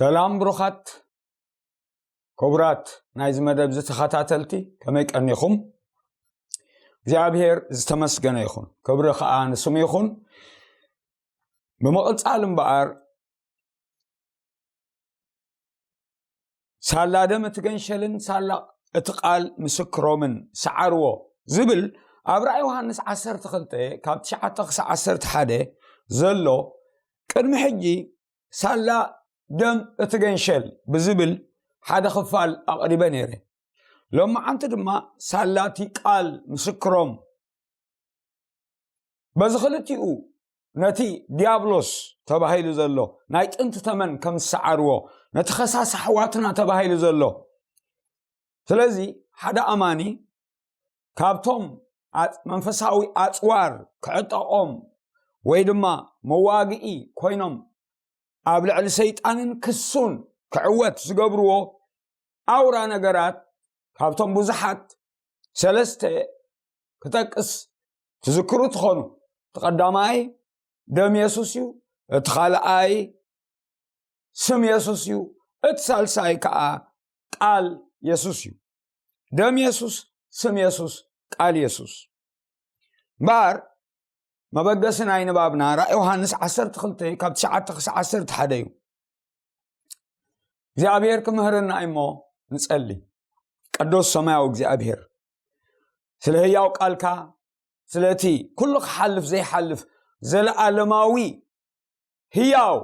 ሰላም ብሩኻት ክቡራት ናይዚ መደብ ዝተኸታተልቲ፣ ከመይ ቀኒኹም? እግዚኣብሔር ዝተመስገነ ይኹን፣ ክብሪ ኸዓ ንስሙ ይኹን። ብምቕጻል እምበኣር፣ ሳላ ደም እቲ ገንሸልን ሳላ እቲ ቃል ምስክሮምን ሰዓርዎ ዝብል ኣብ ራእይ ዮሃንስ ዓሰርተ ክልተ ካብ ትሽዓተ ክሳብ ዓሰርተ ሓደ ዘሎ፣ ቅድሚ ሕጂ ሳላ ደም እቲ ገንሸል ብዝብል ሓደ ክፋል ኣቕሪበ ነይረ። ሎማዓንቲ ድማ ሳላ እቲ ቃል ምስክሮም፣ በዚ ክልቲኡ ነቲ ዲያብሎስ ተባሂሉ ዘሎ ናይ ጥንቲ ተመን ከም ዝሰዓርዎ፣ ነቲ ኸሳሲ ኣሕዋትና ተባሂሉ ዘሎ። ስለዚ ሓደ ኣማኒ ካብቶም ኣጽ-፣ መንፈሳዊ ኣጽዋር ክዕጠቖም ወይ ድማ መዋግኢ ኮይኖም ኣብ ልዕሊ ሰይጣንን ክሱን ክዕወት ዝገብርዎ ኣውራ ነገራት፣ ካብቶም ብዙሓት ሰለስተ ክጠቅስ ትዝክሩ ትኾኑ። እቲ ቀዳማይ ደም የሱስ እዩ፣ እቲ ካልኣይ ስም የሱስ እዩ፣ እቲ ሳልሳይ ከዓ ቃል የሱስ እዩ። ደም የሱስ፣ ስም የሱስ፣ ቃል የሱስ። እምበኣር መበገሲ ናይ ንባብና ራእይ ዮሃንስ ዓሰርተ ክልተ ካብ ትሽዓተ ክሳብ ዓሰርተ ሓደ እዩ። እግዚኣብሔር ክምህረና እሞ ንጸሊ። ቅዱስ ሰማያዊ እግዚኣብሔር፣ ስለ ህያው ቃልካ፣ ስለቲ ኩሉ ክሓልፍ ዘይሓልፍ ዘለኣለማዊ ህያው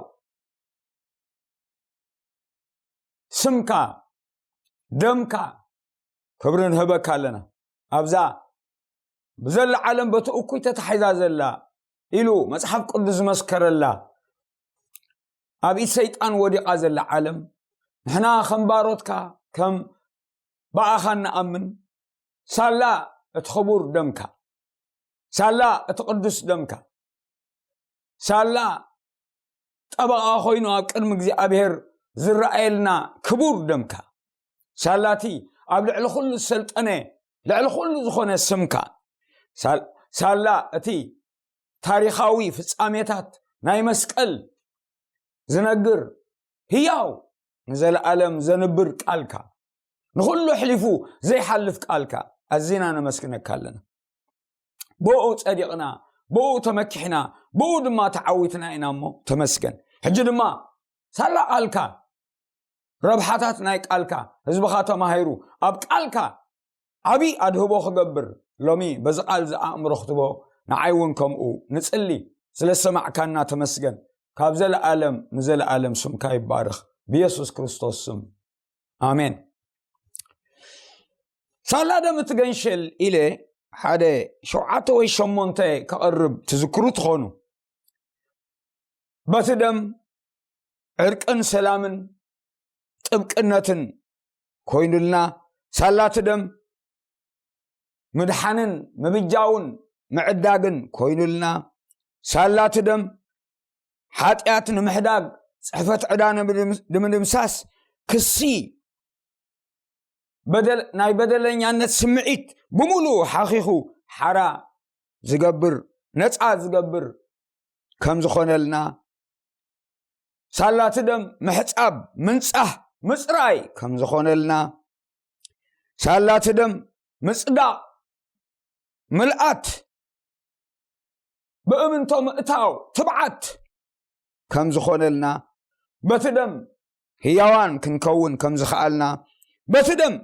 ስምካ፣ ደምካ፣ ክብሪ ንህበካ ኣለና። ኣብዛ ብዘላ ዓለም በቲ እኩይ ተታሒዛ ዘላ ኢሉ መጽሓፍ ቅዱስ ዝመስከረላ፣ ኣብ ኢድ ሰይጣን ወዲቓ ዘላ ዓለም፣ ንሕና ከም ባሮትካ፣ ከም ብኣኻ እንኣምን፣ ሳላ እቲ ክቡር ደምካ፣ ሳላ እቲ ቅዱስ ደምካ፣ ሳላ ጠበቓ ኮይኑ ኣብ ቅድሚ እግዚኣብሔር ዝረኣየልና ክቡር ደምካ፣ ሳላ እቲ ኣብ ልዕሊ ኩሉ ዝሰልጠነ፣ ልዕሊ ኩሉ ዝኾነ ስምካ፣ ሳል-፣ ሳላ እቲ ታሪኻዊ ፍጻሜታት ናይ መስቀል ዝነግር ህያው ንዘለኣለም ዘንብር ቃልካ፣ ንኹሉ ኣሕሊፉ ዘይሓልፍ ቃልካ ኣዚና ነመስግነካ ኣለና። ብኡ ጸዲቕና፣ ብኡ ተመኪሕና፣ ብኡ ድማ ተዓዊትና ኢና እሞ ተመስገን። ሕጂ ድማ ሳላ ቃልካ፣ ረብሓታት ናይ ቃልካ፣ ህዝብኻ ተማሂሩ ኣብ ቃልካ ዓብዪ ኣድህቦ ክገብር፣ ሎሚ በዚ ቃል እዚ ኣእምሮ ክትቦ፣ ንዓይ እውን ከምኡ ንጽሊ። ስለ ዝሰማዕካና ተመስገን። ካብ ዘለኣለም ንዘለኣለም ስምካ ይባረኽ፣ ብየሱስ ክርስቶስ ስም፣ ኣሜን። ሳላ ደም እቲ ገንሸል ኢለ ሓደ ሸውዓተ ወይ ሸሞንተ ከቕርብ ትዝክሩ ትኾኑ። በቲ ደም ዕርቅን ሰላምን ጥብቅነትን ኮይኑልና፣ ሳላ እቲ ደም ምድሓንን ምብጃውን ምዕዳግን ኮይኑልና፣ ሳላ እቲ ደም ሓጢኣት ንምሕዳግ፣ ጽሕፈት ዕዳ ንምድምስ-፣ ንምድምሳስ፣ ክሲ በደል-፣ ናይ በደለኛነት ስምዒት ብምሉኡ ሓኺኹ ሓራ ዝገብር፣ ነጻ ዝገብር ከም ዝኾነልና፣ ሳላ እቲ ደም ምሕጻብ፣ ምንጻህ፣ ምጽራይ ከም ዝኾነልና፣ ሳላ እቲ ደም ምጽዳቕ፣ ምልኣት፣ ብእምንቶ ምእታው፣ ትብዓት ከም ዝኾነልና፣ በቲ ደም ህያዋን ክንከውን ከም ዝኸኣልና፣ በቲ ደም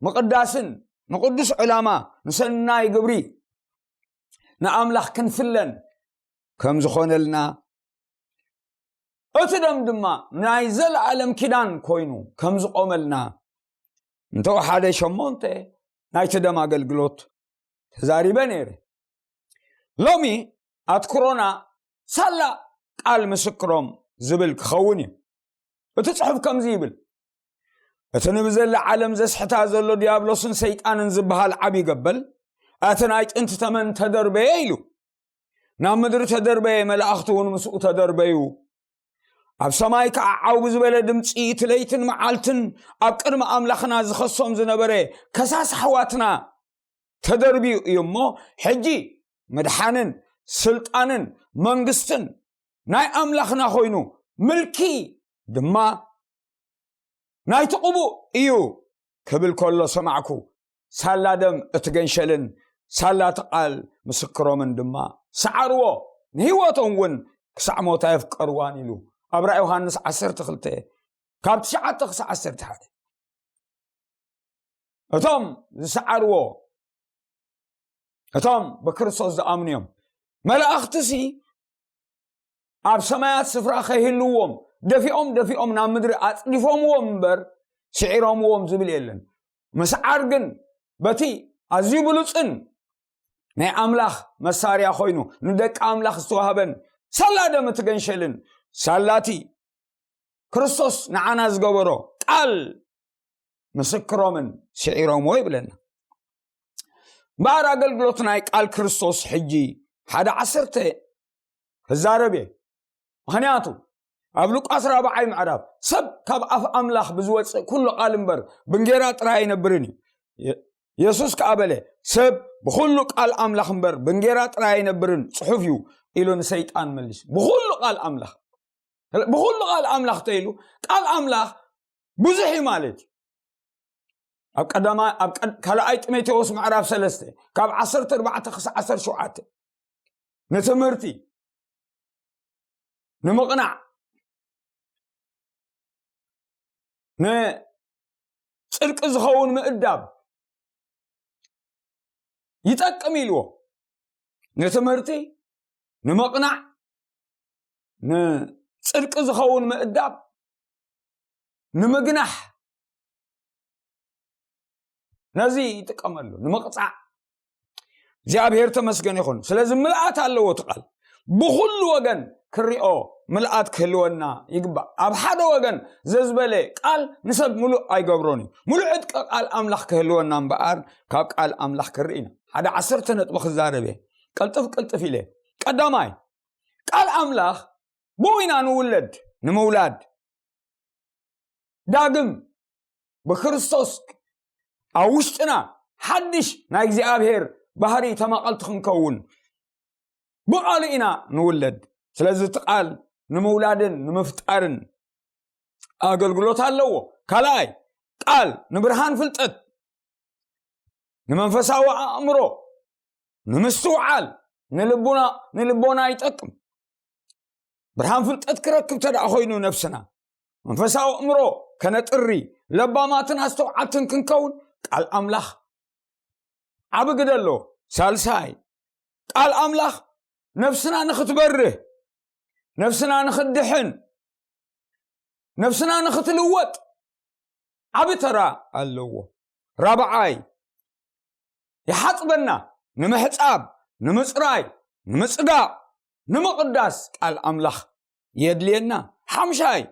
ምቕዳስን ንቕዱስ ዕላማ፣ ንሰናይ ግብሪ፣ ንኣምላኽ ክንፍለን ከም ዝኾነልና፣ እቲ ደም ድማ ናይ ዘለኣለም ኪዳን ኮይኑ ከም ዝቆመልና፣ እንተወሓደ ሸሞንተ ናይቲ ደም ኣገልግሎት ተዛሪበ ነይረ። ሎሚ ኣትኩሮና ሳላ ቃል ምስክሮም ዝብል ክኸውን እዩ። እቲ ጽሑፍ ከምዚ ይብል፣ እቲ ንብዘላ ዓለም ዘስሕታ ዘሎ ዲያብሎስን ሰይጣንን ዝበሃል ዓቢ ገበል፣ እቲ ናይ ጥንቲ ተመን ተደርበየ ኢሉ። ናብ ምድሪ ተደርበየ፣ መላእኽቲ እውን ምስኡ ተደርበዩ። ኣብ ሰማይ ከዓ ዓው ብዝበለ ድምፂ፣ እቲ ለይትን መዓልትን ኣብ ቅድሚ ኣምላኽና ዝኸሶም ዝነበረ ከሳስ ኣሕዋትና ተደርብዩ እዩ እሞ፣ ሕጂ ምድሓንን ስልጣንን መንግስትን ናይ ኣምላኽና ኮይኑ፣ ምልኪ ድማ ናይቲ ቅቡእ እዩ ክብል ከሎ ሰማዕኩ። ሳላ ደም እቲ ገንሸልን ሳላ እቲ ቃል ምስክሮምን ድማ ሰዓርዎ፣ ንህይወቶም እውን ክሳዕ ሞት ኣየፍቀርዋን ኢሉ ኣብ ራእይ ዮሃንስ ዓሰርተ ክልተ ካብ ትሽዓተ ክሳዕ ዓሰርተ ሓደ። እቶም ዝሰዓርዎ፣ እቶም ብክርስቶስ ዝኣምኑ እዮም። መላእኽትሲ ኣብ ሰማያት ስፍራ ከይህልዎም ደፊኦም ደፊኦም ናብ ምድሪ ኣጽዲፎምዎም እምበር ስዒሮምዎም ዝብል የለን። ምስዓር ግን በቲ ኣዝዩ ብሉጽን ናይ ኣምላኽ መሳርያ ኮይኑ ንደቂ ኣምላኽ ዝተዋህበን ሳላ ደም እቲ ገንሸልን ሳላቲ ክርስቶስ ንዓና ዝገበሮ ቃል ምስክሮምን ስዒሮምዎ ይብለና። እምበኣር ኣገልግሎት ናይ ቃል ክርስቶስ ሕጂ ሓደ ዓሰርተ ክዛረብ እየ። ምኽንያቱ ኣብ ሉቃስ ራብዓይ ምዕራፍ ሰብ ካብ ኣፍ ኣምላኽ ብዝወፅእ ኩሉ ቃል እምበር ብንጌራ ጥራይ ኣይነብርን እዩ። የ-፣ የሱስ ከኣ በለ፣ ሰብ ብኹሉ ቃል ኣምላኽ እምበር ብንጌራ ጥራይ ኣይነብርን ጽሑፍ እዩ ኢሉ ንሰይጣን መልስ። ብኹሉ ቃል ኣምላኽ፣ ብኹሉ ቃል ኣምላኽ ተይሉ ቃል ኣምላኽ ብዙሕ እዩ ማለት እዩ። ኣብ ቀዳማ ኣብ ቀድ-፣ ካልኣይ ጢሞቴዎስ ምዕራፍ ሰለስተ ካብ ዓሰርተ ኣርባዕተ ክሳዕ ዓሰርተ ሸውዓተ ንትምህርቲ፣ ንምቕናዕ፣ ንጽድቂ ዝኸውን ምእዳብ ይጠቅም ኢልዎ። ንትምህርቲ፣ ንምቕናዕ፣ ንጽድቂ ዝኸውን ምእዳብ፣ ንምግናሕ፣ ነዚ ይጥቀመሉ፣ ንምቕጻዕ። እግዚኣብሔር ተመስገን ይኹን። ስለዚ ምልኣት ኣለዎ እቲ ቃል። ብኹሉ ወገን ክሪኦ ምልኣት ክህልወና ይግባእ። ኣብ ሓደ ወገን ዘዝበለ ቃል ንሰብ ምሉእ ኣይገብሮን እዩ። ምሉእ ዕጥቂ ቃል ኣምላኽ ክህልወና እምበኣር ካብ ቃል ኣምላኽ ክርኢ ኢና። ሓደ ዓሰርተ ነጥቢ ክዛረብ እየ። ቅልጥፍ ቅልጥፍ ኢለ። ቀዳማይ፣ ቃል ኣምላኽ ብኡ ኢና ንውለድ፣ ንምውላድ። ዳግም ብክርስቶስ ኣብ ውሽጥና ሓድሽ ናይ እግዚኣብሔር ባህሪ ተማቐልቲ ክንከውን ብቓሉ ኢና ንውለድ። ስለዚ እቲ ቃል ንምውላድን ንምፍጣርን ኣገልግሎት ኣለዎ። ካልኣይ፣ ቃል ንብርሃን ፍልጠት፣ ንመንፈሳዊ ኣእምሮ፣ ንምስትውዓል፣ ንልቡና፣ ንልቦና ይጠቅም። ብርሃን ፍልጠት ክረክብ ተደኣ ኮይኑ ነፍስና፣ መንፈሳዊ ኣእምሮ ከነጥሪ፣ ለባማትን ኣስተውዓልትን ክንከውን ቃል ኣምላኽ ዓቢ ግደ ኣለዎ። ሳልሳይ፣ ቃል ኣምላኽ ነፍስና ንኽትበርህ፣ ነፍስና ንኽድሕን፣ ነፍስና ንኽትልወጥ ዓቢ ተራ ኣለዎ። ራብዓይ፣ ይሓጽበና፣ ንምሕጻብ፣ ንምጽራይ፣ ንምጽጋብ፣ ንምቕዳስ ቃል ኣምላኽ የድልየና። ሓምሻይ፣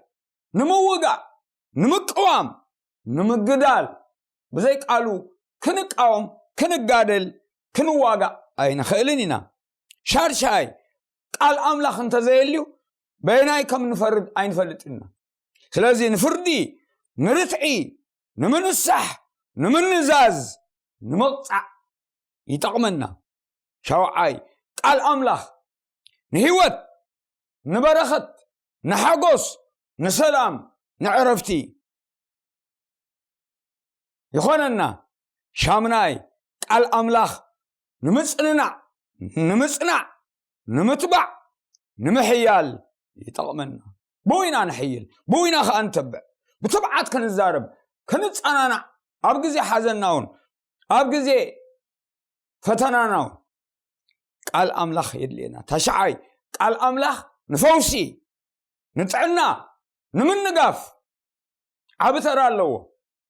ንምውጋእ፣ ንምቅዋም፣ ንምግዳል፣ ብዘይ ቃሉ ክንቃወም፣ ክንጋደል፣ ክንዋጋእ ኣይንኽእልን ኢና። ሻድሻይ፣ ቃል ኣምላኽ እንተዘየልዩ በየናይ ከም ንፈርድ ኣይንፈልጥን ኢና። ስለዚ ንፍርዲ፣ ንርትዒ፣ ንምንሳሕ፣ ንምንዛዝ፣ ንምቕጻዕ ይጠቕመና። ሻውዓይ፣ ቃል ኣምላኽ ንህይወት፣ ንበረኸት፣ ንሓጎስ፣ ንሰላም፣ ንዕረፍቲ ይኾነና። ሻምናይ፣ ቃል ኣምላኽ ንምጽንናዕ፣ ንምጽናዕ፣ ንምትባዕ፣ ንምሕያል ይጠቕመና። ብኡ ኢና ንሕይል፣ ብኡ ኢና ኸኣ ንተብዕ። ብትብዓት ክንዛረብ፣ ክንጸናናዕ፣ ኣብ ግዜ ሓዘንና እውን፣ ኣብ ግዜ ፈተናና እውን ቃል ኣምላኽ የድልየና። ታሽዓይ፣ ቃል ኣምላኽ ንፈውሲ፣ ንጥዕና፣ ንምንጋፍ ዓቢ ተራ ኣለዎ።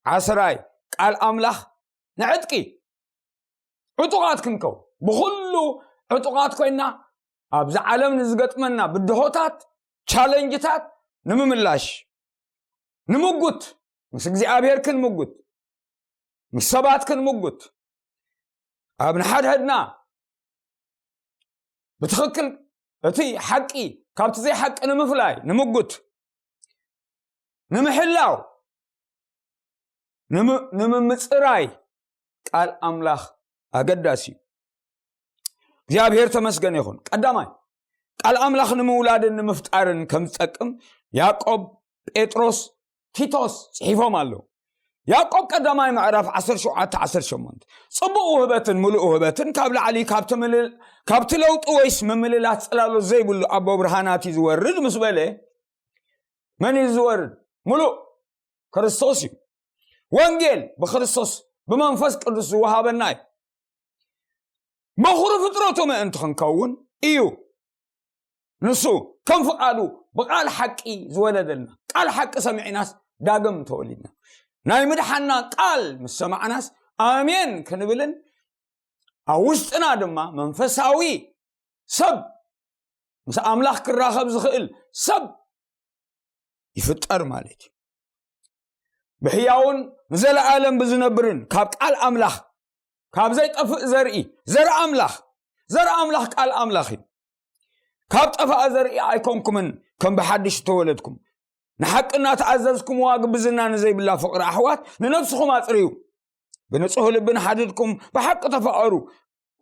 ዓስራይ፣ ቃል ኣምላኽ ንዕጥቂ ዕጡቓት ክንከው፣ ብኹሉ ዕጡቓት ኮይና ኣብዛ ዓለም ንዝገጥመና ብድሆታት፣ ቻለንጅታት ንምምላሽ፣ ንምጉት፣ ምስ እግዚኣብሔር ክንምጉት፣ ምስ ሰባት ክንምጉት፣ ኣብ ንሓድሕድና ብትኽክል እቲ ሓቂ ካብቲ ዘይሓቂ ንምፍላይ፣ ንምጉት፣ ንምሕላው፣ ንምምፅራይ ቃል ኣምላኽ ኣገዳሲ እዩ። እግዚኣብሔር ተመስገን ይኹን። ቀዳማይ፣ ቃል ኣምላኽ ንምውላድን ንምፍጣርን ከም ዝጠቅም ያዕቆብ፣ ጴጥሮስ፣ ቲቶስ ጽሒፎም ኣለዉ። ያዕቆብ ቀዳማይ ምዕራፍ ዓሰርተ ሸውዓተ ዓሰርተ ሸሞንተ፣ ጽቡቕ ውህበትን ምሉእ ውህበትን ካብ ላዕሊ ካብቲ ምልል-፣ ካብቲ ለውጢ ወይስ ምምልላት ጽላሎት ዘይብሉ ኣቦ ብርሃናት እዩ ዝወርድ ምስ በለ፣ መን እዩ ዝወርድ? ምሉእ ክርስቶስ እዩ። ወንጌል ብክርስቶስ ብመንፈስ ቅዱስ ዝወሃበና እዩ። በኹሪ ፍጥረቱ ምእንቲ ክንከውን እዩ። ንሱ ከም ፍቓዱ ብቃል ሓቂ ዝወለደልና፣ ቃል ሓቂ ሰሚዕናስ ዳግም ተወሊድና። ናይ ምድሓና ቃል ምስ ሰማዕናስ ኣሜን ክንብልን ኣብ ውሽጥና ድማ መንፈሳዊ ሰብ፣ ምስ ኣምላኽ ክራኸብ ዝኽእል ሰብ ይፍጠር ማለት እዩ። ብሕያውን ንዘለኣለም ብዝነብርን ካብ ቃል ኣምላኽ፣ ካብ ዘይጠፍእ ዘርኢ፣ ዘርኢ ኣምላኽ፣ ዘርኢ ኣምላኽ ቃል ኣምላኽ እዩ። ካብ ጠፍኣ ዘርኢ ኣይኮንኩምን፣ ከም ብሓድሽ እተወለድኩም፣ ንሓቂ እናተኣዘዝኩምዋ ግብዝና ንዘይብላ ፍቕሪ ኣሕዋት ንነብስኹም ኣጽርዩ። ብንጹህ ልቢ ንሓድድኩም ብሓቂ ተፋቐሩ።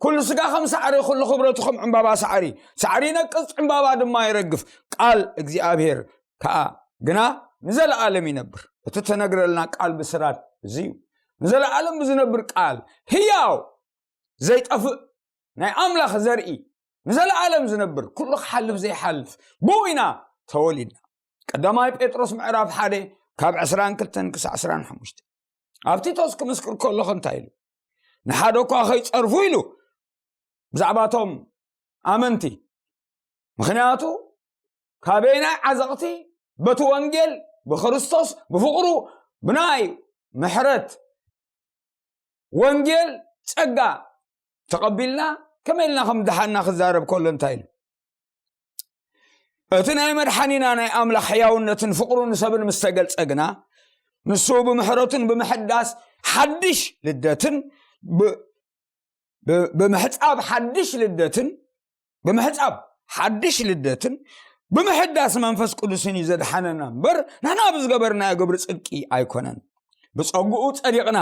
ኩሉ ስጋ ከም ሳዕሪ፣ ኩሉ ክብረቱ ከም ዕምባባ ሳዕሪ። ሳዕሪ ይነቅጽ፣ ዕምባባ ድማ ይረግፍ፣ ቃል እግዚኣብሔር ከኣ ግና ንዘለኣለም ይነብር። እቲ ተነግረልና ቃል ብስራት እዚ እዩ። ንዘለኣለም ብዝነብር ቃል ህያው ዘይጠፍእ ናይ ኣምላኽ ዘርኢ ንዘለኣለም ዝነብር፣ ኩሉ ክሓልፍ ዘይሓልፍ፣ ብኡ ኢና ተወሊድና። ቀዳማይ ጴጥሮስ ምዕራፍ ሓደ ካብ ዕስራን ክልተን ክሳዕ ዕስራን ሓሙሽተን። ኣብ ቲቶስ ክምስክር ከለኹ እንታይ ኢሉ? ንሓደ እኳ ከይጸርፉ ኢሉ ብዛዕባቶም ኣመንቲ። ምኽንያቱ ካበየናይ ዓዘቕቲ? በቲ ወንጌል ብክርስቶስ ብፍቕሩ ብናይ ምሕረት ወንጌል ጸጋ ተቐቢልና ከመይ ኢልና ከም ድሓና ክዛረብ ከሎ እንታይ ኢሉ? እቲ ናይ መድሓኒና ናይ ኣምላኽ ሕያውነትን ፍቕሩን ሰብን ምስ ተገልጸ ግና ንሱ ብምሕረቱን ብምሕዳስ ሓድሽ ልደትን ብ-፣ ብ-፣ ብምሕጻብ ሓድሽ ልደትን ብምሕጻብ ሓድሽ ልደትን ብምሕዳስ መንፈስ ቅዱስን እዩ ዘድሓነና እምበር ንሕና ብዝገበርናዮ ግብሪ ጽድቂ ኣይኮነን። ብጸግኡ ጸዲቕና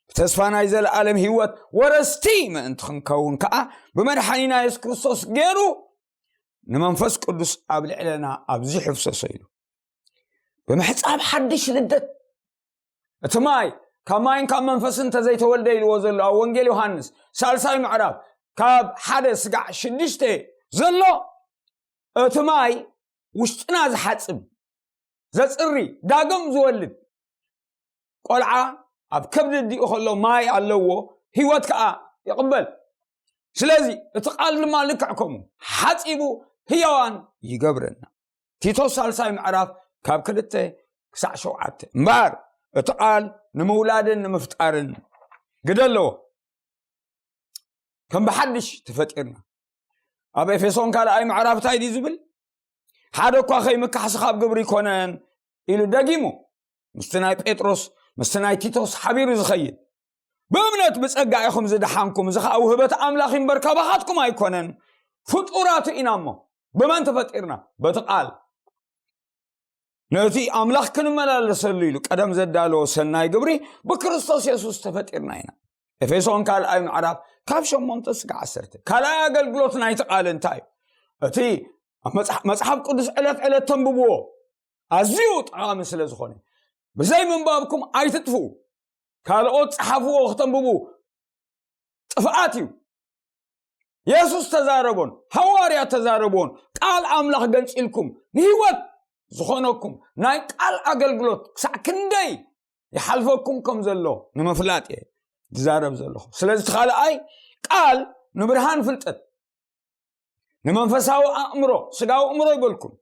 ብተስፋ ናይ ዘለኣለም ህይወት ወረስቲ ምእንቲ ክንከውን ከኣ ብመድሓኒና የሱስ ክርስቶስ ገይሩ ንመንፈስ ቅዱስ ኣብ ልዕለና ኣብዚ ሕፍሰሶ ኢሉ። ብምሕጻብ ሓድሽ ልደት እቲ ማይ ካብ ማይን ካብ መንፈስን እንተዘይተወልደ ኢልዎ ዘሎ ኣብ ወንጌል ዮሃንስ ሳልሳይ ምዕራፍ ካብ ሓደ ስጋዕ ሽዱሽተ ዘሎ እቲ ማይ ውሽጥና ዝሓጽብ ዘጽሪ ዳግም ዝወልድ ቆልዓ ኣብ ከብዲ ኣዲኡ ከሎ ማይ ኣለዎ፣ ህይወት ከኣ ይቕበል። ስለዚ እቲ ቃል ድማ ልክዕ ከምኡ ሓጺቡ ህያዋን ይገብረና። ቲቶስ ሳልሳይ ምዕራፍ ካብ ክልተ ክሳዕ ሸውዓተ። እምበኣር እቲ ቃል ንምውላድን ንምፍጣርን ግደ ኣለዎ። ከም ብሓድሽ ተፈጢርና። ኣብ ኤፌሶን ካልኣይ ምዕራፍ እንታይ ድዩ ዝብል? ሓደ እኳ ከይምካሕሲ ካብ ግብሪ ኣይኮነን ኢሉ ደጊሙ። ምስቲ ናይ ጴጥሮስ ምስቲ ናይ ቲቶስ ሓቢሩ ዝኸይድ። ብእምነት ብጸጋ ኢኹም ዝደሓንኩም፣ እዚ ኸኣ ውህበት ኣምላኽ እምበር ካባኻትኩም ኣይኮነን። ፍጡራቱ ኢና እሞ። ብመን ተፈጢርና? በቲ ቃል። ነቲ ኣምላኽ ክንመላለሰሉ ኢሉ ቀደም ዘዳለዎ ሰናይ ግብሪ ብክርስቶስ የሱስ ተፈጢርና ኢና። ኤፌሶን ካልኣይ ምዕራፍ ካብ ሸሞንተ ስጋዕ ዓሰርተ። ካልኣይ ኣገልግሎት ናይቲ ቃል እንታይ እዩ? እቲ ኣብ መጽሓ-፣ መጽሓፍ ቅዱስ ዕለት ዕለት ተንብብዎ ኣዝዩ ጠቓሚ ስለ ዝኾነ ብዘይ ምንባብኩም ኣይትጥፍኡ። ካልኦት ጸሓፍዎ ክተንብቡ ጥፍኣት እዩ። የሱስ ተዛረቦን ሃዋርያ ተዛረቦን ቃል ኣምላኽ ገንጺልኩም ንህይወት ዝኾነኩም ናይ ቃል ኣገልግሎት ክሳዕ ክንደይ ይሓልፈኩም ከም ዘሎ ንምፍላጥ እየ ዝዛረብ ዘለኹ። ስለዚ እቲ ካልኣይ ቃል ንብርሃን ፍልጠት፣ ንመንፈሳዊ ኣእምሮ፣ ስጋዊ ኣእምሮ ይበልኩም፣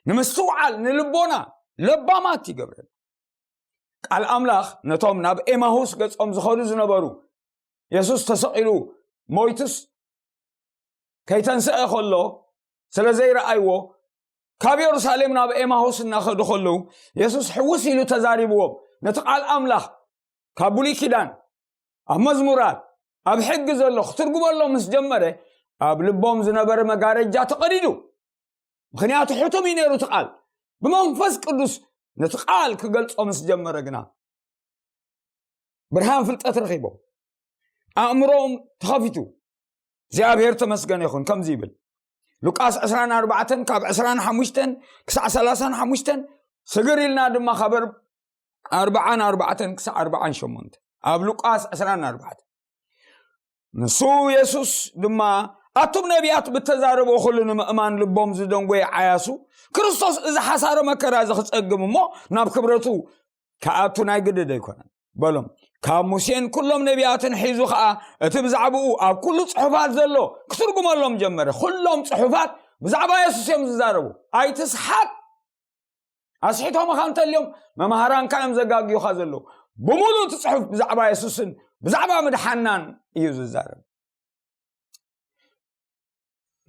ንምስትውዓል፣ ንልቦና ለባማት ይገብረና። ቃል ኣምላኽ ነቶም ናብ ኤማሁስ ገጾም ዝኸዱ ዝነበሩ የሱስ ተሰቒሉ ሞይቱስ ከይተንስአ ከሎ ስለ ዘይረኣይዎ ካብ የሩሳሌም ናብ ኤማሁስ እናኸዱ ከለዉ የሱስ ሕውስ ኢሉ ተዛሪብዎም። ነቲ ቃል ኣምላኽ ካብ ብሉይ ኪዳን ኣብ መዝሙራት ኣብ ሕጊ ዘሎ ክትርጉመሎም ምስ ጀመረ ኣብ ልቦም ዝነበረ መጋረጃ ተቐዲዱ። ምኽንያቱ ሕቱም እዩ ነይሩ እቲ ቃል። ብመንፈስ ቅዱስ ነቲ ቃል ክገልጾ ምስ ጀመረ ግና ብርሃን ፍልጠት ረኺቦም። ኣእምሮኦም ተኸፊቱ። እግዚኣብሔር ተመስገነ ይኹን። ከምዚ ይብል ሉቃስ ዕስራን ኣርባዕተን ካብ ዕስራን ሓሙሽተን ክሳዕ ሰላሳን ሓሙሽተን፣ ስግር ኢልና ድማ ካብ ኣርባዓን ኣርባዕተን ክሳብ ኣርባዓን ሸሞንተ ኣብ ሉቃስ ዕስራን ኣርባዕተን። ንሱ የሱስ ድማ ኣቱም ነቢያት ብተዛረቦ ኩሉ ንምእማን ልቦም ዝደንጎየ ዓያሱ ክርስቶስ እዚ ሓሳረ መከራ እዚ ክጸግም እሞ ናብ ክብረቱ ክኣቱ ናይ ግድድ ኣይኮነን በሎም። ካብ ሙሴን ኩሎም ነቢያትን ሒዙ ኸኣ እቲ ብዛዕባኡ ኣብ ኩሉ ጽሑፋት ዘሎ ክትርጉመሎም ጀመረ። ኩሎም ጽሑፋት ብዛዕባ የሱስ እዮም ዝዛረቡ። ኣይትስሓት። ኣስሒቶምኻ እንተልዮም መምሃራንካ እዮም ዘጋግዩኻ ዘለዉ። ብምሉእ እቲ ጽሑፍ ብዛዕባ የሱስን ብዛዕባ ምድሓናን እዩ ዝዛረብ።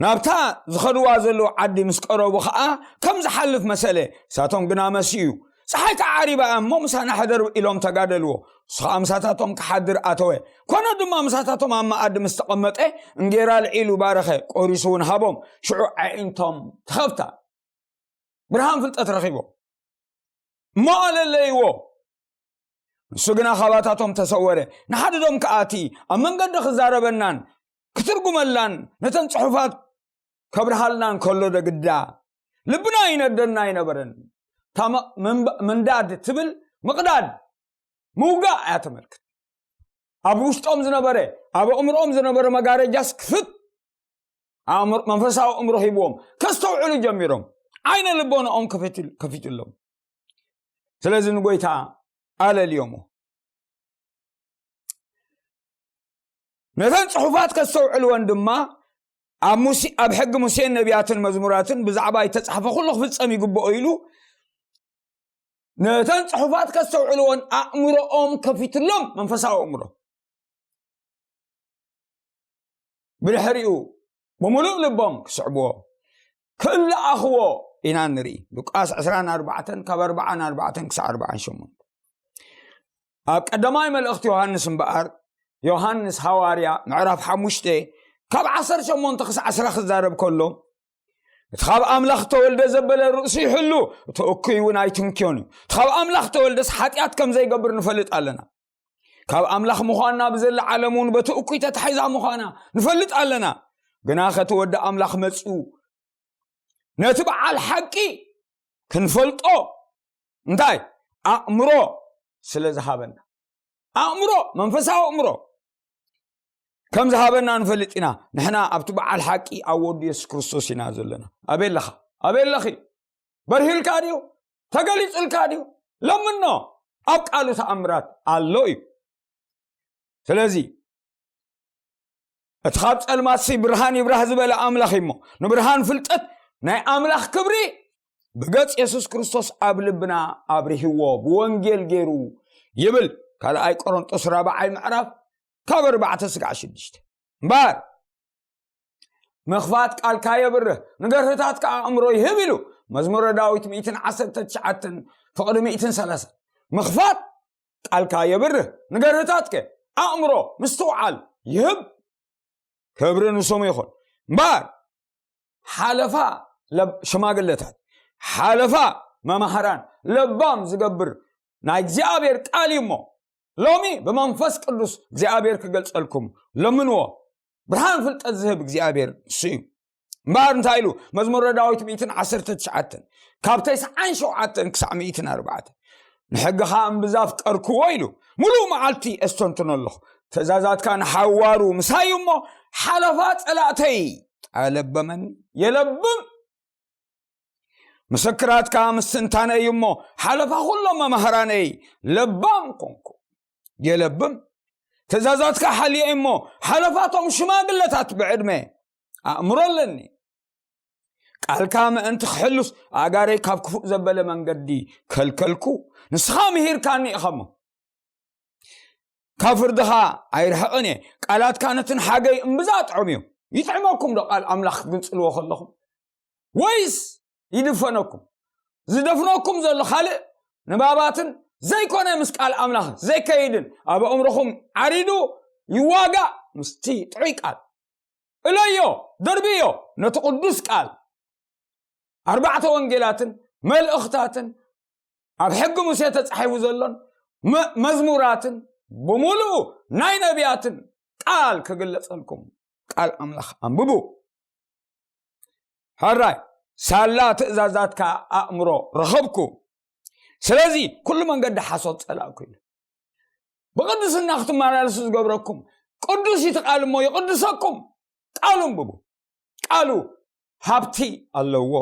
ናብታ ዝኸድዋ ዘለዉ ዓዲ ምስ ቀረቡ ኸኣ ከም ዝሓልፍ መሰለ። ንሳቶም ግና መሲኡ፣ ጸሓይ ከዓ ዓሪባ እያ እሞ ምሳና ሕደር ኢሎም ተጋደልዎ። ንሱ ኸኣ ምሳታቶም ክሓድር ኣተወ። ኮነ ድማ ምሳታቶም ኣብ መኣዲ ምስ ተቐመጠ እንጌራ ልዒሉ ባረኸ፣ ቆሪሱ እውን ሃቦም። ሽዑ ኣዒንቶም ተኸፍታ። ብርሃን ፍልጠት ረኺቦም እሞ ኣለለይዎ። ንሱ ግና ካባታቶም ተሰወረ። ንሓድዶም ከኣቲ ኣብ መንገዲ ክዛረበናን ክትርጉመላን ነተን ጽሑፋት ከብርሃልናን ከሎ ደግዳ ልብና ይነደና ኣይነበረን። እታ መ- ምንባ- ምንዳድ ትብል ምቕዳድ ምውጋእ እያ ተመልክት። ኣብ ውሽጦም ዝነበረ ኣብ ኣእምሮኦም ዝነበረ መጋረጃስ ክፍት ኣእምሮ- መንፈሳዊ ኣእምሮ ሂብዎም ከስተውዕሉ ጀሚሮም። ዓይነ ልቦናኦም ከፊቱ- ከፊቱሎም። ስለዚ ንጎይታ ኣለልዮሞ። ነተን ጽሑፋት ከስተውዕልወን ድማ ኣብ ሙሴ- ኣብ ሕጊ ሙሴን ነቢያትን መዝሙራትን ብዛዕባ ይተጻሕፈ ኩሉ ክፍጸም ይግብኦ ኢሉ ነተን ጽሑፋት ከስተውዕልወን ኣእምሮኦም ከፊትሎም። መንፈሳዊ ኣእምሮ ብድሕሪኡ ብምሉእ ልቦም ክስዕብዎ ክለኣኽዎ ኢና ንርኢ። ሉቃስ ዕስራን ኣርባዕተን ካብ ኣርባዓን ኣርባዕተን ክሳብ ኣርባዓን ሸሞንተ። ኣብ ቀዳማይ መልእኽቲ ዮሃንስ እምበኣር፣ ዮሃንስ ሃዋርያ ምዕራፍ ሓሙሽተ ካብ ዓሰርተ ሸሞንተ ክሳብ ዓስራ ክዛረብ ከሎ፣ እቲ ካብ ኣምላኽ ተወልደ ዘበለ ርእሱ ይሕሉ፣ እቲ እኩይ እውን ኣይትንክዮን እዩ። እቲ ካብ ኣምላኽ ተወልደስ ሓጢኣት ከም ዘይገብር ንፈልጥ ኣለና። ካብ ኣምላኽ ምዃንና ብዘላ ዓለም እውን በቲ እኩይ ተታሒዛ ምዃና ንፈልጥ ኣለና። ግና ከቲ ወዲ ኣምላኽ መጺኡ ነቲ በዓል ሓቂ ክንፈልጦ እንታይ ኣእምሮ ስለ ዝሃበና፣ ኣእምሮ መንፈሳዊ ኣእምሮ ከም ዝሃበና ንፈልጥ ኢና። ንሕና ኣብቲ በዓል ሓቂ ኣብ ወዱ የሱስ ክርስቶስ ኢና ዘለና። ኣበይ ኣለኻ? ኣበይ ኣለኺ? በርሂልካ ድዩ? ተገሊጹልካ ድዩ? ለምኖ። ኣብ ቃሉ ተኣምራት ኣሎ እዩ። ስለዚ እቲ ካብ ጸልማትሲ ብርሃን ይብራህ ዝበለ ኣምላኽ እሞ ንብርሃን ፍልጠት ናይ ኣምላኽ ክብሪ ብገጽ የሱስ ክርስቶስ ኣብ ልብና ኣብርህዎ ብወንጌል ገይሩ ይብል። ካልኣይ ቆሮንጦስ ራብዓይ ምዕራፍ ካብ ኣርባዕተ ስጋዕ ሽዱሽተ። እምበኣር ምኽፋት ቃልካ የብርህ፣ ንገርህታትካ ኣእምሮ ይህብ ኢሉ መዝሙረ ዳዊት ሚእትን ዓሰርተ ትሽዓተን ፍቕዲ ሚእትን ሰላሳን። ምኽፋት ቃልካ የብርህ፣ ንገርህታትከ ኣእምሮ ምስትውዓል ይህብ። ክብሪ ንስሙ ይኹን። እምበኣር ሓለፋ ለብ- ሽማግለታት፣ ሓለፋ መማህራን ለባም ዝገብር ናይ እግዚኣብሔር ቃል እዩ እሞ ሎሚ ብመንፈስ ቅዱስ እግዚኣብሔር ክገልጸልኩም ለምንዎ። ብርሃን ፍልጠት ዝህብ እግዚኣብሔር ንሱ እዩ። እምበኣር እንታይ ኢሉ? መዝሙረ ዳዊት ሚእትን ዓሰርተ ትሽዓተን ካብ ተስዓን ሸውዓተን ክሳዕ ሚእትን ኣርባዕተን። ንሕግኻ እምብዛ ኣፍቀርክዎ ኢሉ፣ ምሉእ መዓልቲ እስተንትኖ ኣለኹ። ትእዛዛትካ ንሓዋሩ ምሳይ እሞ ሓለፋ ጸላእተይ ኣለበመኒ። የለብም። ምስክራትካ ምስትንታነይ እሞ ሓለፋ ኩሎም መማህራነይ ለባም ኮንኩ። የለብም። ትእዛዛትካ ሓልየ እሞ ሓለፋቶም ሽማግለታት ብዕድመ ኣእምሮ ኣለኒ። ቃልካ ምእንቲ ክሕሉስ ኣእጋረይ ካብ ክፉእ ዘበለ መንገዲ ከልከልኩ። ንስኻ ምሂርካኒ ኢኻሞ ካብ ፍርድኻ ኣይርሕቕን እየ። ቃላትካ ነትን ሓገይ እምብዛ ጥዑም እዩ። ይጥዕመኩም ዶ ቃል ኣምላኽ ክትግንጽልዎ ከለኹም? ወይስ ይድፈነኩም? ዝደፍነኩም ዘሎ ካልእ ንባባትን ዘይኮነ ምስ ቃል ኣምላኽ ዘይከይድን ኣብ ኣእምሮኹም ዓሪዱ ይዋጋእ ምስቲ ጥዑይ ቃል። እለዮ፣ ደርብዮ ነቲ ቅዱስ ቃል። ኣርባዕተ ወንጌላትን መልእኽታትን ኣብ ሕጊ ሙሴ ተጻሒፉ ዘሎን መ- መዝሙራትን ብምሉኡ ናይ ነቢያትን ቃል ክግለጸልኩም ቃል ኣምላኽ ኣንብቡ። ሕራይ ሳላ ትእዛዛትካ ኣእምሮ ረኸብኩ። ስለዚ ኩሉ መንገዲ ሓሶት ጸላእኩ ኢሉ። ብቕድስና ክትመላለሱ ዝገብረኩም ቅዱስ እዩ እቲ ቃል እሞ ይቕድሰኩም። ቃሉ እንብቡ። ቃሉ ሃብቲ ኣለዎ።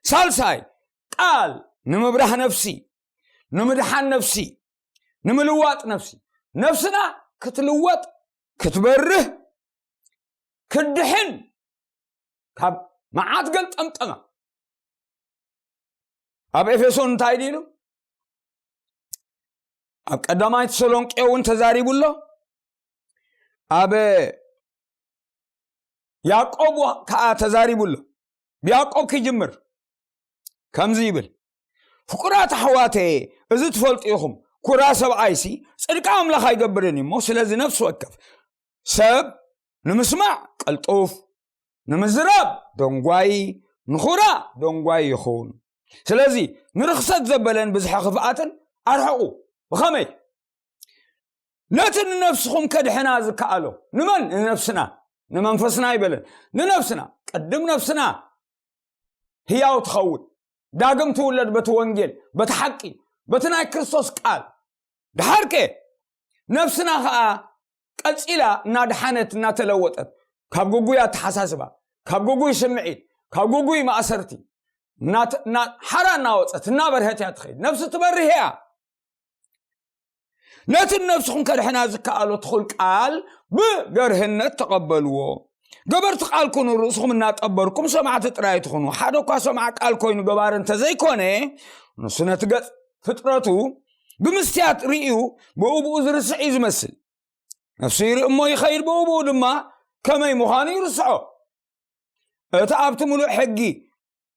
ሳልሳይ፣ ቃል ንምብራህ ነፍሲ፣ ንምድሓን ነፍሲ፣ ንምልዋጥ ነፍሲ። ነፍስና ክትልወጥ፣ ክትበርህ፣ ክትድሕን ካብ መዓት ገልጠምጠማ። ኣብ ኤፌሶን እንታይ ኢሉ? ኣብ ቀዳማይ ተሰሎንቄ እውን ተዛሪቡ ኣሎ። ኣብ ያዕቆብ ከኣ ተዛሪቡ ኣሎ። ብያዕቆብ ክጅምር ከምዚ ይብል፣ ፍቁራት ኣሕዋተ፣ እዚ ትፈልጡ ኢኹም፣ ኩራ ሰብኣይሲ ጽድቂ ኣምላኽ ኣይገብርን እዩ እሞ፣ ስለዚ ነፍሲ ወከፍ ሰብ ንምስማዕ ቀልጡፍ፣ ንምዝራብ ደንጓይ፣ ንኹራ ደንጓይ ይኹን። ስለዚ ንርኽሰት ዘበለን ብዝሒ ክፍኣትን ኣርሕቑ። ብኸመይ? ነቲ ንነፍስኹም ከድሕና ዝከኣሎ። ንመን? ንነፍስና። ንመንፈስና ኣይበለን። ንነፍስና። ቅድም ነፍስና ህያው ትኸውን። ዳግም ትውለድ በቲ ወንጌል፣ በቲ ሓቂ፣ በቲ ናይ ክርስቶስ ቃል። ደሓርከ ነፍስና ኸኣ ቀጺላ እናደሓነት እናተለወጠት፣ ካብ ግጉይ ኣተሓሳስባ፣ ካብ ግጉይ ስምዒት፣ ካብ ግጉይ ማእሰርቲ፣ እናተ-፣ እና-፣ ሓራ እናወጸት፣ እናበርሀት እያ ትኸይድ። ነፍሲ ትበርህ እያ። ነቲ ነፍስኹም ከድሕና ዝከኣሎ ትኹል ቃል ብገርህነት ተቐበልዎ። ገበርቲ ቃል ኩኑ፣ ርእስኹም እናጠበርኩም ሰማዕቲ ጥራይ ትኹኑ። ሓደ እኳ ሰማዕ ቃል ኮይኑ ገባሪ እንተዘይኮነ፣ ንሱ ነቲ ገጽ ፍጥረቱ ብምስትያት ርእዩ ብእኡ ብኡ ዝርስዕ እዩ ዝመስል። ነፍሱ ይርኢ እሞ ይኸይድ፣ ብኡ ብኡ ድማ ከመይ ምዃኑ ይርስዖ። እቲ ኣብቲ ምሉእ ሕጊ፣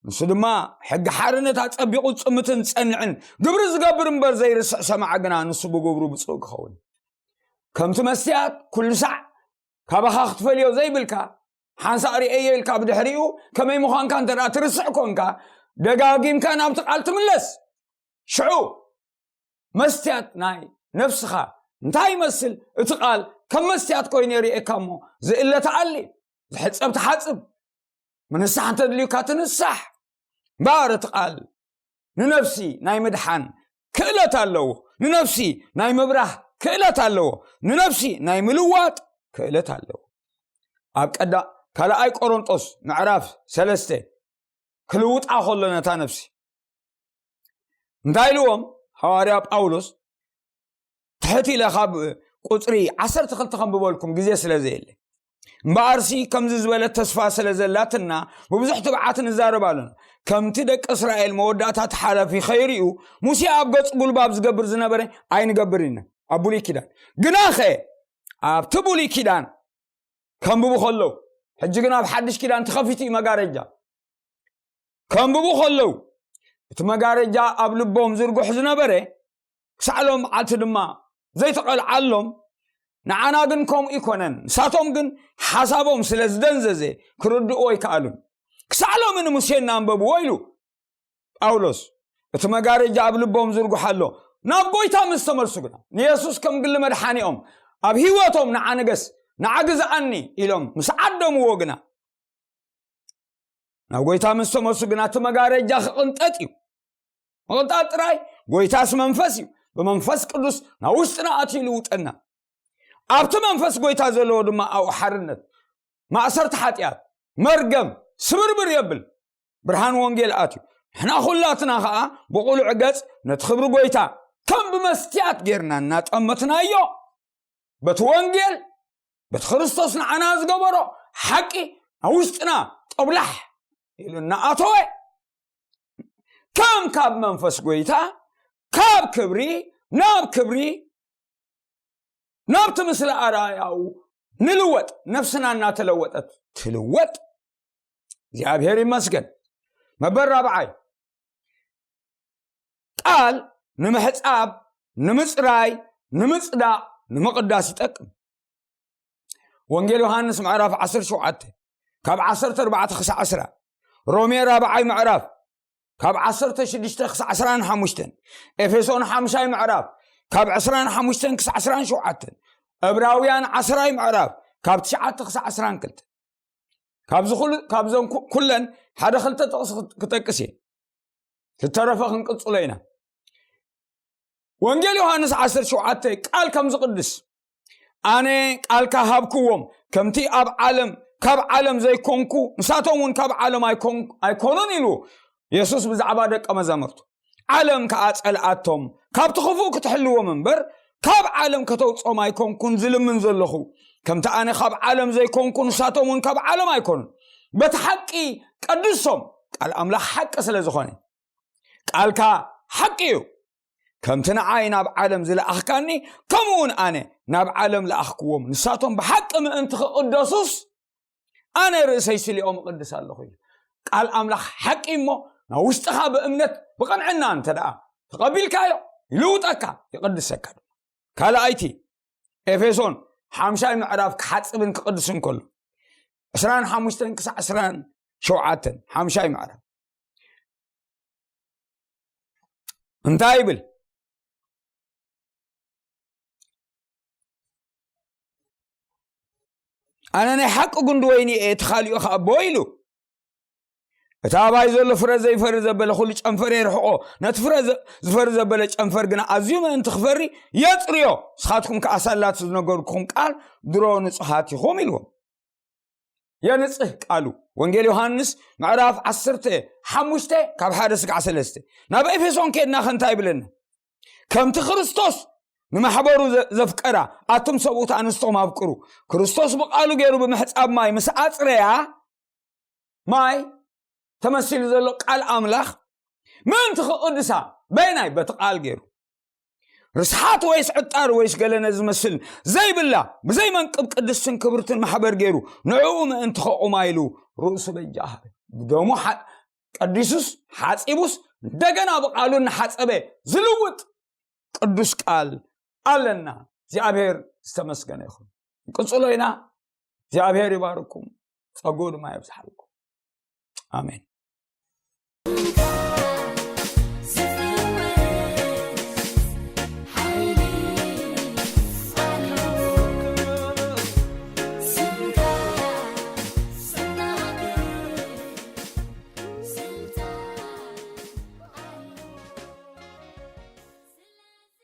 ንሱ ድማ ሕጊ ሓርነት ኣጸቢቑ ዝጽምትን ዝጸንዕን፣ ግብሪ ዝገብር እምበር ዘይርስዕ ሰማዕ ግና፣ ንሱ ብግብሩ ብጹእ ክኸውን። ከምቲ መስትያት ኩሉ ሳዕ ካባኻ ክትፈልዮ ዘይብልካ፣ ሓንሳእ ርእየዮ ኢልካ ብድሕሪኡ ከመይ ምዃንካ እንተ ደኣ ትርስዕ ኮንካ፣ ደጋጊምካ ናብቲ ቃል ትምለስ። ሽዑ መስትያት ናይ ነፍስኻ እንታይ ይመስል? እቲ ቃል ከም መስትያት ኮይኑ የርእየካ እሞ፣ ዝእለ ተኣሊ፣ ዝሕጸብ ተሓጽብ፣ ምንሳሕ እንተድልዩካ ትንሳሕ። እምበኣር እቲ ቃል ንነፍሲ ናይ ምድሓን ክእለት ኣለዎ፣ ንነፍሲ ናይ ምብራህ ክእለት ኣለዎ፣ ንነፍሲ ናይ ምልዋጥ ክእለት ኣለዎ። ኣብ ቀዳ-፣ ካልኣይ ቆሮንጦስ ምዕራፍ ሰለስተ ክልውጣ ከሎ ነታ ነፍሲ እንታይ ኢልዎም? ሃዋርያ ጳውሎስ ትሕት ኢለ ካብ ቁጽሪ ዓሰርተ ክልተ ከንብበልኩም ግዜ ስለ ዘየለ። እምበኣርሲ ከምዚ ዝበለት ተስፋ ስለ ዘላትና ብብዙሕ ትብዓት ንዛረብ ኣለና። ከምቲ ደቂ እስራኤል መወዳእታ እቲ ሓለፊ ከይርእዩ ሙሴ ኣብ ገጹ ጉልባብ ዝገብር ዝነበረ ኣይንገብር ኢና ኣብ ብሉይ ኪዳን። ግናኸ ኣብቲ ብሉይ ኪዳን ከንብቡ ከለዉ፣ ሕጂ ግን ኣብ ሓድሽ ኪዳን ተኸፊቱ እዩ መጋረጃ። ከንብቡ ከለዉ፣ እቲ መጋረጃ ኣብ ልቦም ዝርጉሕ ዝነበረ፣ ክሳዕ ሎም መዓልቲ ድማ ዘይተቐልዓሎም፣ ንዓና ግን ከምኡ ኣይኮነን። ንሳቶም ግን ሓሳቦም ስለ ዝደንዘዘ ክርድእዎ ኣይከኣሉን። ክሳዕ ሎሚ ንሙሴ እናንበብዎ ኢሉ ጳውሎስ፣ እቲ መጋረጃ ኣብ ልቦም ዝርጉሕ ኣሎ። ናብ ጎይታ ምስ ተመልሱ ግና፣ ንየሱስ ከም ግሊ መድሓኒኦም ኣብ ህይወቶም፣ "ንዓ ንገስ፣ ንዓ ግዝኣኒ" ኢሎም ምስ ዓደምዎ ግና፣ ናብ ጎይታ ምስ ተመልሱ ግና፣ እቲ መጋረጃ ክቕንጠጥ እዩ። ምቕንጣጥ ጥራይ፣ ጎይታስ መንፈስ እዩ። ብመንፈስ ቅዱስ ናብ ውሽጥና ኣትዩ ይልውጠና። ኣብቲ መንፈስ ጎይታ ዘለዎ ድማ ኣብኡ ሓርነት፣ ማእሰርቲ ሓጢኣት፣ መርገም ስብርብር የብል። ብርሃን ወንጌል ኣትዩ። ንሕና ኩላትና ኸኣ ብቕሉዕ ገጽ ነቲ ክብሪ ጎይታ ከም ብመስትያት ጌርና እናጠመትናዮ፣ በቲ ወንጌል፣ በቲ ክርስቶስ ንዓና ዝገበሮ ሓቂ ኣብ ውሽጥና ጠብላሕ ኢሉ እናኣተወ፣ ከም ካብ መንፈስ ጎይታ ካብ ክብሪ ናብ ክብሪ ናብቲ ምስሊ ኣርኣያኡ ንልወጥ፣ ነፍስና እናተለወጠት ትልወጥ። እግዚኣብሔር ይመስገን። መበል ራብዓይ፣ ቃል ንምሕጻብ፣ ንምጽራይ፣ ንምጽዳቕ፣ ንምቕዳስ ይጠቅም። ወንጌል ዮሃንስ ምዕራፍ ዓሰርተ ሸውዓተ ካብ ዓሰርተ ኣርባዕተ ክሳዕ ዕስራ፣ ሮሜ ራብዓይ ምዕራፍ ካብ ዓሰርተ ሽዱሽተ ክሳዕ ዕስራን ሓሙሽተን፣ ኤፌሶን ሓምሻይ ምዕራፍ ካብ ዕስራን ሓሙሽተን ክሳዕ ዕስራን ሸውዓተን፣ ዕብራውያን ዓስራይ ምዕራፍ ካብ ትሽዓተ ክሳዕ ዕስራን ክልተ። ካብዚ ኩሉ፣ ካብዞም ኩ-፣ ኩለን ሓደ ክልተ ጥቕሲ ክጠቅስ እየ። ዝተረፈ ክንቅጽሎ ኢና። ወንጌል ዮሃንስ ዓሰርተ ሸውዓተ ቃል ከም ዝቕድስ፣ ኣነ ቃልካ ሃብክዎም፣ ከምቲ ኣብ ዓለም ካብ ዓለም ዘይኮንኩ ንሳቶም እውን ካብ ዓለም ኣይኮን- ኣይኮኑን ኢሉ የሱስ ብዛዕባ ደቀ መዛሙርቱ። ዓለም ከኣ ጸልኣቶም፣ ካብቲ ክፉእ ክትሕልዎም እምበር ካብ ዓለም ከተውጽኦም ኣይኮንኩን ዝልምን ዘለኹ። ከምቲ ኣነ ካብ ዓለም ዘይኮንኩ ንሳቶም እውን ካብ ዓለም ኣይኮኑን። በቲ ሓቂ ቀድሶም፣ ቃል ኣምላኽ ሓቂ ስለ ዝኾነ። ቃልካ ሓቂ እዩ። ከምቲ ንዓይ ናብ ዓለም ዝለኣኽካኒ፣ ከምኡ እውን ኣነ ናብ ዓለም ለኣኽክዎም። ንሳቶም ብሓቂ ምእንቲ ክቕደሱስ፣ ኣነ ርእሰይ ስሊኦም እቕድስ ኣለኹ ኢሉ። ቃል ኣምላኽ ሓቂ እሞ፣ ናብ ውሽጥኻ ብእምነት ብቕንዕና እንተ ደኣ ተቐቢልካዮ፣ ይልውጠካ፣ ይቕድሰካ ድማ። ካልኣይቲ ኤፌሶን ሓምሻይ ምዕራፍ ክሓጽብን ክቕድስን ከሎ፣ ዕስራን ሓሙሽተን ክሳዕ ዕስራን ሸውዓተን፣ ሓምሻይ ምዕራፍ እንታይ ይብል? ኣነ ናይ ሓቂ ጉንዲ ወይኒ እየ፣ እቲ ካሊኡ ኸኣ ኣቦ ኢሉ። እቲ ኣባይ ዘሎ ፍረ ዘይፈሪ ዘበለ ኩሉ ጨንፈር የርሕቆ፣ ነቲ ፍረ ዘ- ዝፈሪ ዘበለ ጨንፈር ግና ኣዝዩ ምእንቲ ክፈሪ የጽርዮ። ንስኻትኩም ከኣ ሳላት ዝነገርኩኹም ቃል ድሮ ንጹሃት ኢኹም ኢልዎም። የንጽህ ቃሉ። ወንጌል ዮሃንስ ምዕራፍ ዓሰርተ ሓሙሽተ ካብ ሓደ ስጋዕ ሰለስተ። ናብ ኤፌሶን ከድና ከ እንታይ ይብለና? ከምቲ ክርስቶስ ንማሕበሩ ዘ- ዘፍቀራ ኣቱም ሰብኡት ኣንስቶም ኣፍቅሩ። ክርስቶስ ብቃሉ ገይሩ ብምሕጻብ ማይ ምስ ኣጽረያ፣ ማይ ተመሲሉ ዘሎ ቃል ኣምላኽ ምእንቲ ክቕድሳ በይናይ በቲ ቃል ገይሩ ርስሓት ወይስ ዕጣር ወይስ ገለ ነዚ ዝመስል ዘይብላ ብዘይ መንቅብ ቅድስትን ክብርትን ማሕበር ገይሩ ንዕኡ ምእንቲ ከቑማ ኢሉ ርእሱ በጃ ሃበ። ብደሙ ሓ- ቀዲሱስ ሓጺቡስ እንደገና ብቃሉ እናሓጸበ ዝልውጥ ቅዱስ ቃል ኣለና። እግዚኣብሔር ዝተመስገነ ይኹን። ንቅጽሎ ኢና። እግዚኣብሔር ይባርኩም፣ ጸጉኡ ድማ የብዝሓልኩም። ኣሜን።